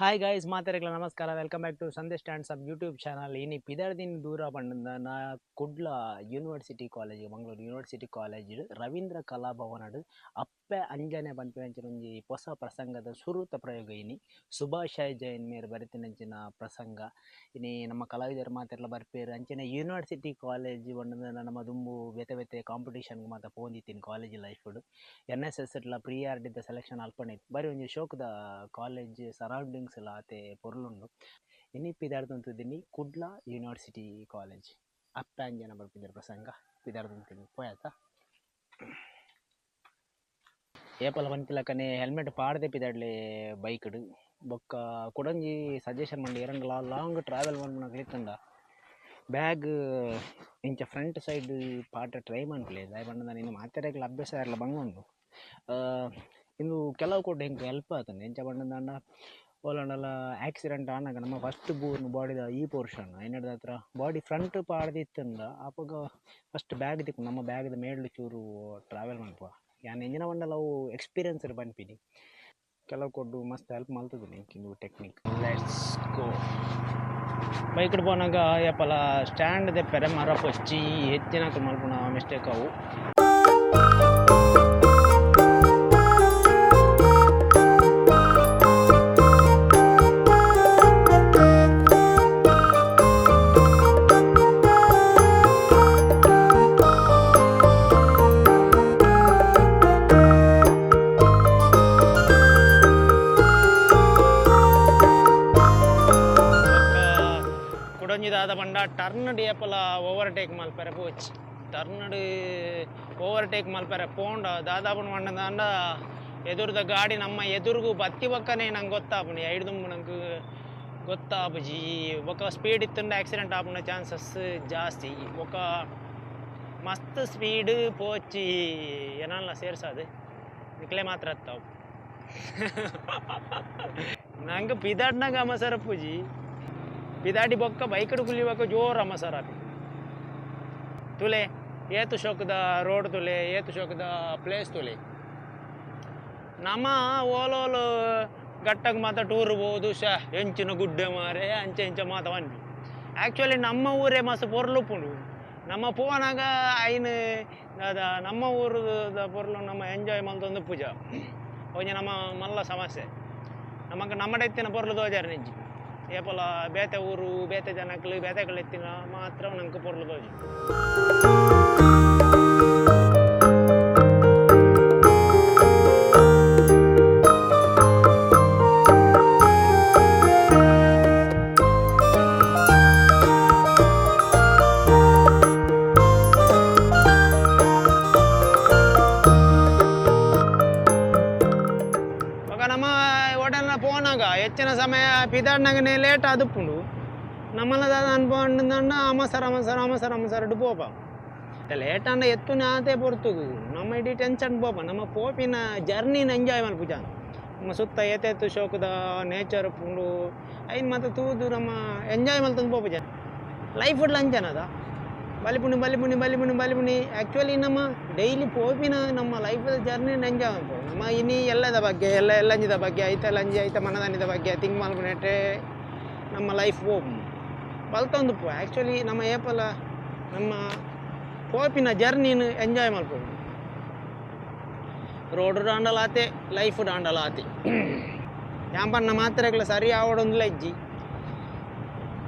Hi guys, ಮಾತಾಡಕ್ಲ ನಮಸ್ಕಾರ. Welcome back to Sandesh stands up YouTube channel. ಇನಿ ಪಿದರ್ದಿನ ದೂರ ಪಂಡ ನಾ Kudla university college, Mangaluru university college Ravindra ಕಲಾಭವನಡ್ ಅಪ್ಪೆ ಅಂಜನೆ ಪನ್ಪಿನಂಚಿನ ಒಂಜಿ ಹೊಸ ಪ್ರಸಂಗದ ಸುರುತ ಪ್ರಯೋಗ. ಇನಿ ಸುಭಾಷ್ ಜೈನ್ ಮೇರ್ ಬರೆತಿನಂಚಿನ ಪ್ರಸಂಗ. ಇನಿ ನಮ್ಮ ಕಲಾವಿದರು ಮಾತೆರ್ಲ ಬರ್ಪೇರು. ಅಂಚನೆ ಯೂನಿವರ್ಸಿಟಿ ಕಾಲೇಜ್ ಪಂಡ ನಮ್ಮ ದುಂಬು ಬೇತೆ ಬೇತೆ ಕಾಂಪಿಟೇಷನ್ ಮಾತ ಪೋಂದಿತ್ತೀನಿ ಕಾಲೇಜ್ ಲೈಫ್. ಎನ್ ಎಸ್ ಎಸ್ ಇಟ್ಲ ಪ್ರೀ ಆರ್ ಡಿದ್ದ ಸೆಲೆಕ್ಷನ್ ಅಲ್ಪನೆ ಬರಿ ಒಂಜಿ ಶೋಕದ ಕಾಲೇಜ್ ಸರೌಂಡಿಂಗ್ಸ್ ಎಲ್ಲ ಆತೆ ಪೊರ್ಲುಂಡು. ಇನಿ ಪಿದಾರ್ದಂತಿದ್ದೀನಿ ಕುಡ್ಲ ಯೂನಿವರ್ಸಿಟಿ ಕಾಲೇಜ್ ಅಪ್ಪೆ ಅಂಜನ ಬರ್ಪಿದ್ದಾರೆ ಪ್ರಸಂಗ ಪಿದಾರ್ದಂತೀನಿ ಪೋಯಾತ. ಏಪಲ ಪನ್ಪಿಲಕ್ಕನೆ ಹೆಲ್ಮೆಟ್ ಪಾಡ್ದೆ ಪಿದಾಡ್ಲೆ ಬೈಕ್ಡ್. ಬೊಕ್ಕ ಕುಡೊಂಜಿ ಸಜೆಷನ್ ಮಂಡಿ ಎರಂಡಲ ಲಾಂಗ್ ಟ್ರಾವೆಲ್ ಮನ್ಪುನಕ್ಲ್ ಇತ್ತುಂಡ ಬ್ಯಾಗ್ ಇಂಚ ಫ್ರಂಟ್ ಸೈಡ್ ಪಾಟ ಟ್ರೈ ಮನ್ಪುಲೆ. ದಾಯೆ ಪಂಡ ಇನ್ನು ಮಾತೆರೆಗ್ಲ ಅಭ್ಯಾಸ ಇರಲ ಬಂಗ ಉಂಡು. ಇಂದು ಕೆಲವು ಕೊಟ್ಟು ಎಂಕ್ ಹೆಲ್ಪ್ ಆತುಂಡು. ಎಂಚ ಪಂಡಂದಾಂಡ ಓಲಾಂಡಲ ಆಕ್ಸಿಡೆಂಟ್ ಆನಗ ನಮ್ಮ ಫಸ್ಟ್ ಬೂರ್ನು ಬಾಡಿದ ಈ ಪೋರ್ಷನ್ ಐನಡ್ದ ಹತ್ರ ಬಾಡಿ ಫ್ರಂಟ್ ಪಾಡ್ದಿತ್ತುಂಡ ಅಪಗ ಫಸ್ಟ್ ಬ್ಯಾಗ್ ತಿಕ್ಕು ನಮ್ಮ ಬ್ಯಾಗ್ದ ಮೇಡ್ಲು ಚೂರು ಟ್ರಾವೆಲ್ ಮನ್ಪುವ. ಯಾನ್ ಎಂಜಿನ ಪಂಡಲ ಅವು ಎಕ್ಸ್ಪೀರಿಯನ್ಸ್ ಪನ್ಪಿನಿ. ಕೆಲವು ಕೊಡ್ಡು ಮಸ್ತ್ ಹೆಲ್ಪ್ ಮಲ್ತುದಿನಿ ಇಂದು ಟೆಕ್ನಿಕ್. Let's go. ಬೈಕ್ಡ್ ಪೋನಾಗ ಏಪಲ ಸ್ಟ್ಯಾಂಡ್ ದೆಪ್ಪೆರೆ ಮರ ಪೊಚ್ಚಿ ಹೆಚ್ಚಿನಕುಲು ಮಲ್ಪುನ ಮಿಸ್ಟೇಕ್ ಅವು. ಕುಡೊಂಜಿ ದಾದ ಪಂಡ ಟರ್ನ್ ಏಪಲ ಓವರ್ಟೇಕ್ ಮಲ್ಪೆರೆ ಪೋಚಿ. ಟರ್ನ್ ಓವರ್ಟೇಕ್ ಮಲ್ಪೆರೆ ಪೋಂಡ ದಾದಾಪುನ ಪಂಡಂದಾಂಡ ಎದುರುದ ಗಾಡಿ ನಮ್ಮ ಎದುರುಗು ಬತ್ತಿ ಬೊಕ್ಕನೆ ನಂಗೆ ಗೊತ್ತಾಪುಂಡು. ಐಡ್ ದುಂಬು ನಂಗೆ ಗೊತ್ತಾಪುಜಿ. ಬೊಕ್ಕ ಸ್ಪೀಡ್ ಇತ್ತುಂಡ ಆಕ್ಸಿಡೆಂಟ್ ಆಪುನ ಚಾನ್ಸಸ್ ಜಾಸ್ತಿ. ಬೊಕ್ಕ ಮಸ್ತ್ ಸ್ಪೀಡ್ ಪೋಚಿ ಏನಲ್ಲ ಸೇರ್ಸಾದು ನಿಕ್ಲೆ ಮಾತ್ರ ಅತ್ತಾವು. ನಂಗೆ ಪಿದಾಡ್ನಾಗ ಅಮಸರ ಪೂಜಿ ಪಿದಾಡಿ ಬೊಕ್ಕ ಬೈಕಡ್ ಕುಲಿಬೊಕ್ಕ ಜೋರು ಅಮಸರ ಆಪಿ. ತುಲೆ ಏತು ಶೋಕದ ರೋಡ್ ತುಲೆ, ಏತು ಶೋಕದ ಪ್ಲೇಸ್ ತುಲೆ. ನಮ್ಮ ಓಲೋಲು ಗಟ್ಟಗ್ ಮಾತ ಟೂರ್ ಪೋದು ಶ ಎಂಚಿನ ಗುಡ್ಡೆ ಮಾರೆ ಅಂಚೆ ಇಂಚ ಮಾತ ಪನ್ಪಿ. ಆ್ಯಕ್ಚುಲಿ ನಮ್ಮ ಊರೇ ಮಸ್ತ್ ಪೊರ್ಲುಪ್ಪುಂಡು. ನಮ್ಮ ಪೋನಾಗ ಐನ್ ದಾದ ನಮ್ಮ ಊರುದ ಪೊರ್ಲು ನಮ್ಮ ಎಂಜಾಯ್ ಮಲ್ತೊಂದು ಪೂಜ ಒಂಜಿ ನಮ್ಮ ಮಲ್ಲ ಸಮಸ್ಯೆ. ನಮಕ್ ನಮ್ಮಡೆ ಇತ್ತಿನ ಪೊರ್ಲು ತೋಜಾರ ನಿಜ್ಜಿ. ಏಪಲ ಬೇತೆ ಊರು ಬೇತೆ ಜನಕ್ಲು ಬೇತೆಗಳು ಎತ್ತಿನ ಮಾತ್ರ ನಂಗೆ ಪೊರ್ಲು ತೋಜು. ನಮ್ಮ ಪೋನಾಗ ಹೆಚ್ಚಿನ ಸಮಯ ಪಿದಾಡ್ನಾಗನೇ ಲೇಟ್ ಆದುಪ್ಪುಂಡು. ನಮ್ಮಲ್ಲ ದಾದ ಅನ್ಪಂಡ ಅಮಸರ ಅಮಸರ ಅಮಸರ ಅಮಸರ ಪೋಪ. ಲೇಟ್ ಅಂಡ ಎತ್ತುನೆ ಆತೆ ಪೊರ್ತುಗು ನಮ್ಮ ಇಡೀ ಟೆನ್ಷನ್ ಪೋಪ. ನಮ್ಮ ಪೋಪಿನ ಜರ್ನಿನ ಎಂಜಾಯ್ ಮಲ್ಪುಜ. ನಮ್ಮ ಸುತ್ತ ಏತೇತು ಶೋಕದ ನೇಚರ್ ಉಪ್ಪುಂಡು ಐನ್ ಮತ್ತೆ ತೂದು ನಮ್ಮ ಎಂಜಾಯ್ ಮಲ್ತೊಂದು ಪೋಪುಜ. ಲೈಫ್ ಅಂಚನದ ಬಲಿಪುಣಿ ಬಲಿಪುಣಿ ಬಲಿಪುಣಿ ಬಲಿಪುಣಿ. ಆ್ಯಕ್ಚುಲಿ ನಮ್ಮ ಡೈಲಿ ಪೋಪಿನ ನಮ್ಮ ಲೈಫದ ಜರ್ನಿನ ಎಂಜಾಯ್ ಮಲ್ಪೊಡು. ನಮ್ಮ ಇನಿ ಎಲ್ಲದ ಬಗ್ಗೆ ಎಲ್ಲ ಎಲ್ಲಂಜಿದ ಬಗ್ಗೆ ಐತ ಲಂಜಿ ಐತ ಮನದಾನಿದ ಬಗ್ಗೆ ಥಿಂಕ್ ಮಲ್ಪುನೆಟ್ಟೆ ನಮ್ಮ ಲೈಫ್ ಪೋಪು ಬಲ್ತೊಂದು ಪೋ. ಆ್ಯಕ್ಚುಲಿ ನಮ್ಮ ಏಪಲ ನಮ್ಮ ಪೋಪಿನ ಜರ್ನಿನ ಎಂಜಾಯ್ ಮಲ್ಪೊಡು. ರೋಡ್ ದಾಂಡಲ ಆತೆ ಲೈಫ್ ದಾಂಡಲ ಆತೆ. ಯಾಂಪನ್ನ ಮಾತ್ರೆಗಳ ಸರಿ ಆವಡೊಂದುಲ ಇಜ್ಜಿ.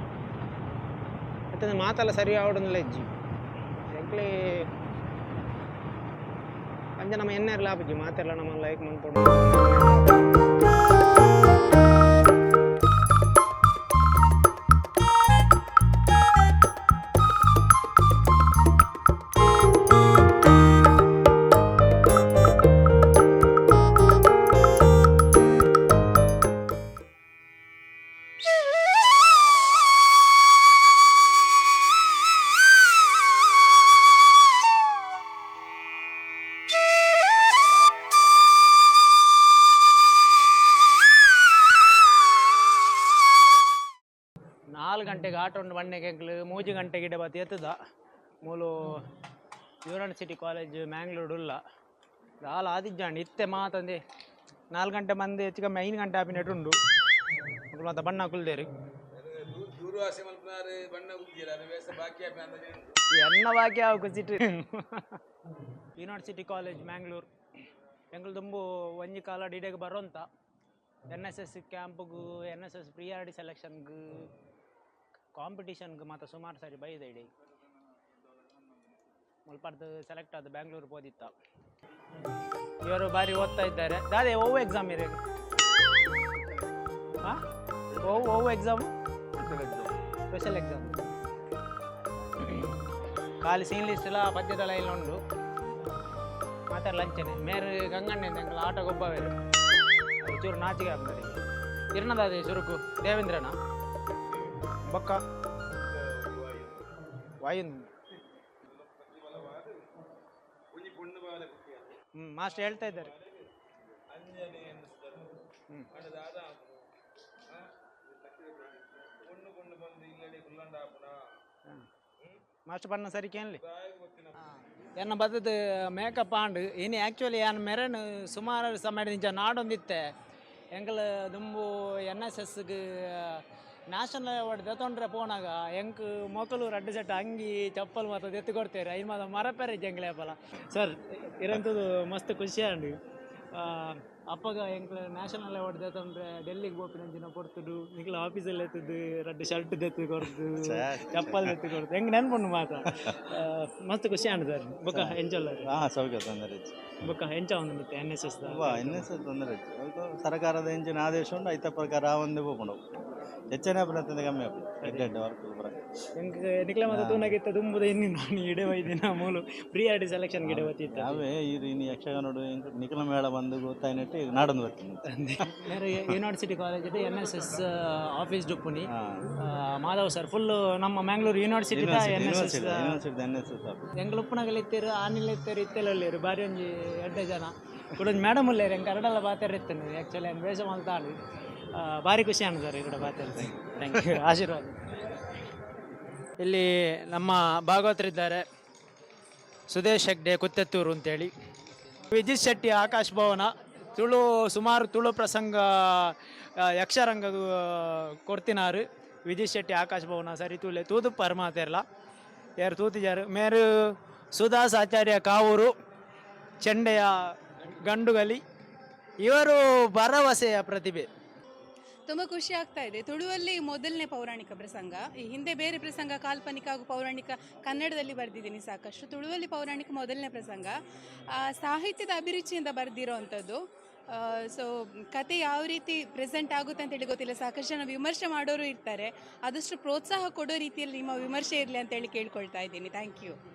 ಅತ್ತಂದೆ ಮಾತೆಲ್ಲ ಸರಿ ಆವಡೊಂದುಲ ಇಜ್ಜಿ. ಎಂಕ್ಲೆ ಅಂಚ ನಮ್ಮ ಎಣ್ಣೆರ್ಲ ಆಪುಜಿ ಮಾತೆಲ್ಲ ನಮ್ಮ ಲೈಕ್ ಮನ್ಪೊಡು. ನಾಲ್ಕು ಗಂಟೆಗೆ ಆಟೋ ಉಂಡು ಬಣ್ಣೆಗೆ ಎಂಕ್ಲು 3 ಗಂಟೆಗೆ ಗಿಡ ಬತ್ತಿ ಎತ್ತದ. ಮೂಲು ಯೂನಿವರ್ಸಿಟಿ ಕಾಲೇಜ್ ಮ್ಯಾಂಗ್ಳೂರು ಉಲ್ಲ ದಾಲ ಆದಿಜ್ಜಾಂಡ್ ಇತ್ತೆ ಮಾತಂದೆ 4 ಗಂಟೆ ಮಂದಿ ಹೆಚ್ಚು ಕಮ್ಮಿ 5 ಗಂಟೆ ಆಪಿನೆಟ್ ಉಂಡು. ಮೊಕುಲು ಮಾತ ಬಣ್ಣ ಕುಲ್ದೇರು. ದೂರವಾಸಿ ಮಲ್ಪನಾರು ಬಣ್ಣ ಕುಲ್ದಿರ ವೇಷ ಬಾಕಿ. ಎನ್ನ ಬಾಕಿ ಆವು ಕುಸಿಟ್. University college Mangalore. ಎಂಕುಲು ದುಂಬು ಒಂಜಿ ಕಾಲ ಡಿಡೆಗ್ ಬರೋಂತ ಎನ್ ಎಸ್ ಎಸ್ ಕ್ಯಾಂಪ್ಗು, ಎನ್ ಎಸ್ ಎಸ್ ಪ್ರೀ ಆರ್ D ಸೆಲೆಕ್ಷನ್ಗ್, ಕಾಂಪಿಟಿಷನ್ಗೆ ಮಾತ ಸುಮಾರು ಸಾರಿ ಬೈದ. ಇಡೀ ಮುಲ್ಪರ್ದು ಸೆಲೆಕ್ಟ್ ಆದ ಬ್ಯಾಂಗ್ಳೂರ್ ಪೋದಿತ್ತ. ಇವರು ಬಾರಿ ಓದ್ತಾ ಇದ್ದಾರೆ. ದಾದೆ ಒವ್ವು ಎಕ್ಸಾಮ್ ಇರ? ಹಾಂ, ಒವ್ ಒವ್ ಎಕ್ಸಾಮ್? Special exam. ಖಾಲಿ ಸೀನ್ ಲಿಸ್ಟ್ ಎಲ್ಲ ಪದ್ಯದ ಲೈನ್ ಉಂಡು. ಮಾತಾಡ ಲಂಚನೆ ಮೇರು ಗಂಗಣ್ಣೆ ಎಂಕಲ ಆಟ ಗೊಬ್ಬವೇರು. ಚೂರು ನಾಚಿಕೆ ಆಗ್ತದೆ. ಇರ್ನದಾದೆ ಸುರುಕು ದೇವೇಂದ್ರನ ಬೊಕ್ಕ ವಾಯುನ್. ಒಂಜಿ ಪೊಣ್ಣು ಬಾಲೆ. ಮಾಸ್ಟರ್ ಹೇಳ್ತಾ ಇದ್ದಾರೆ. ಅಂಜನೆ ಎನ್ನಿಸ್ತಾರೆ. ದಾದ ಪೊಣ್ಣು ಪೊಣ್ಣು ಬಂದು ಇಲ್ಲಡೆ ಕುಲ್ಲಂಡ ಆಪುನ. ಮಾಸ್ಟರ್ ಬಣ್ಣ ಸರಿ ಕೇಳಲಿ. ಗೊತ್ತಿನ. ಎನ್ನ ಬತ್ತದ ಮೇಕಪ್ ಆಂಡ್. ಇನಿ ಆ್ಯಕ್ಚುಲಿ ಯಾನ್ ಮೆರನ್ ಸುಮಾರು ಸಮಯ ನಿಜ ನಾಡೊಂದಿತ್ತೆ. ಎಂಕಲ್ ದುಂಬು ಎನ್ ಎಸ್ ಎಸ್ಗೆ ನ್ಯಾಷನಲ್ ಅವಾರ್ಡ್ ದೆತೊಂಡ್ರೆ ಪೋನಾಗ ಎಂಕ್ ಮೊಕಲು ರಡ್ಡು ಸೆಟ್ ಅಂಗಿ ಚಪ್ಪಲ್ ಮಾತ ದೆತ್ತು ಕೊಡ್ತೇವೆ. ಐನ್ ಮಾತ ಮರಪೆರೆ ಎಂಕ್ಲೆ ಅಪಲ. ಸರ್, ಇರಂತದ್ದು ಮಸ್ತ್ ಖುಷಿ ಆಂಡ್. ಅಪ್ಪಗ ಎಂಕ್ಲ ನ್ಯಾಷನಲ್ ಅವಾರ್ಡ್ ದೆತೊಂಡ್ರೆ ಡೆಲ್ಲಿಗೆ ಪೋಪಿನಂಚಿನ ಪೊರ್ತುಡು ನಿಕ್ಲ ಆಫೀಸಲ್ಲಿ ಎತ್ತದು ರಡ್ಡು ಶರ್ಟ್ ದೆತ್ತು ಕೊರ್ದು, ಚಪ್ಪಲ್ ದೆತ್ತು ಕೊರ್ದು ಹೆಂಗ್ ನೆನ್ಪುಂಡು ಮಾತ. ಮಸ್ತ್ ಖುಷಿ ಆಂಡ್ ಸರ್. ಬೊಕ್ಕ ಎಂಚೊಲ್ಲ? ಹಾಂ, ಸೌಖ್ಯ, ತೊಂದರೆ ಇಜ್ಜಿ. ಬೊಕ್ಕ ಎಂಚ ಒಂದು ಎನ್ ಎಸ್ ಎಸ್? ವಾ, ಎನ್ ಎಸ್ ತೊಂದರೆ ಇಜ್ಜಿ. ಅದು ಸರ್ಕಾರದ ಎಂಚಿನ ಆದೇಶ ಉಂಟು, ಐತ ಪ್ರಕಾರ ಆ ಒಂದೇ ಪೋಪುಂಡು. ಹೆಚ್ಚನೆ ಆಪುನ ಕಮ್ಮಿ ಆಪುಂಡು, ಎಡ್ಡೆ ಎಡ್ಡೆ ವರ್ಕ್ ಪೂರ. ಎಂಕ್ ನಿಕ್ಲೆ ಮಾತ ತೂನಾಗಿತ್ತ ದುಂಬುದ ಇನ್ನು ನಾನು ಇಡೆ ಬೈದಿನ ಮೂಲು ಪ್ರೀ ಆರ್ ಡಿ ಸೆಲೆಕ್ಷನ್ ಗಿಡ ಬತ್ತಿತ್ತ. ಯಾವೇ ಇರು ಇನ್ನು ಯಕ್ಷಗಾನೋಡು ನಿಖಲ ಮೇಳ ಬಂದು ಗೊತ್ತಾಯ್ನಟ್ಟು ಈಗ ನಾಡೊಂದು ಬರ್ತೀನಿ. ಬೇರೆ ಯೂನಿವರ್ಸಿಟಿ ಕಾಲೇಜ್ ಎನ್ ಎಸ್ S office ಡುಪ್ಪುನಿ. ಹಾಂ. ಮಾಧವ್ ಸರ್ ಫುಲ್ ನಮ್ಮ Mangalore university N S S. University N S S office. ಎಂಕ್ಲು ಉಪ್ಪುನಗಲ್ ಇತ್ತೀರು, ಆನಿಲ್ ಇತ್ತೀರು, ಇತ್ತೆಲ್ಲ ಬಾರಿ ಒಂಜಿ ಎಡ್ಡೆ ಜನ. ಕುಡೊಂಜಿ ಮೇಡಮ್ ಉಲ್ಲೇರು. ಎಂಕ್ ಕರಡಲ್ಲ ಬಾತೆರ್ ಇತ್ತೇನೆ. ಆ್ಯಕ್ಚುಲಿ ಏನು ವೇಷ ಮಲ್ತಾಂಡು. ಭಾರಿ ಖುಷಿ ಆಂಡ್ ಸರ್ ಈ ಬಾತೆರ್. Thank you, ಆಶೀರ್ವಾದ. ಇಲ್ಲಿ ನಮ್ಮ ಭಾಗವತರಿದ್ದಾರೆ, ಸುದೇಶ್ ಹೆಗ್ಡೆ ಕುತ್ತೆತ್ತೂರು ಅಂತೇಳಿ, ವಿಜಿತ್ ಶೆಟ್ಟಿ ಆಕಾಶ್ ಭವನ. ತುಳು ಸುಮಾರು ತುಳು ಪ್ರಸಂಗ, ಯಕ್ಷರಂಗ ಕೊಡ್ತಿನಾರು. ವಿಜಿತ್ ಶೆಟ್ಟಿ ಆಕಾಶ್ ಭವನ ಸರಿ ತೂಲೆ ತೂದು ಪರಮಾತೆರ್ಲ ಯಾರು ತೂತಿಜಾರು. ಮೇರು ಸುಧಾಸ್ ಆಚಾರ್ಯ ಕಾವೂರು, ಚೆಂಡೆಯ ಗಂಡುಗಲಿ. ಇವರು ಭರವಸೆಯ ಪ್ರತಿಭೆ. ತುಂಬ ಖುಷಿ ಆಗ್ತಾ ಇದೆ. ತುಳುವಲ್ಲಿ ಮೊದಲನೇ ಪೌರಾಣಿಕ ಪ್ರಸಂಗ. ಈ ಹಿಂದೆ ಬೇರೆ ಪ್ರಸಂಗ, ಕಾಲ್ಪನಿಕ ಹಾಗೂ ಪೌರಾಣಿಕ ಕನ್ನಡದಲ್ಲಿ ಬರೆದಿದ್ದೀನಿ ಸಾಕಷ್ಟು. ತುಳುವಲ್ಲಿ ಪೌರಾಣಿಕ ಮೊದಲನೇ ಪ್ರಸಂಗ. ಸಾಹಿತ್ಯದ ಅಭಿರುಚಿಯಿಂದ ಬರೆದಿರೋ ಅಂಥದ್ದು. ಸೊ ಕತೆ ಯಾವ ರೀತಿ ಪ್ರೆಸೆಂಟ್ ಆಗುತ್ತೆ ಅಂತೇಳಿ ಗೊತ್ತಿಲ್ಲ. ಸಾಕಷ್ಟು ಜನ ವಿಮರ್ಶೆ ಮಾಡೋರು ಇರ್ತಾರೆ. ಆದಷ್ಟು ಪ್ರೋತ್ಸಾಹ ಕೊಡೋ ರೀತಿಯಲ್ಲಿ ನಿಮ್ಮ ವಿಮರ್ಶೆ ಇರಲಿ ಅಂತೇಳಿ ಕೇಳ್ಕೊಳ್ತಾ ಇದ್ದೀನಿ. Thank you.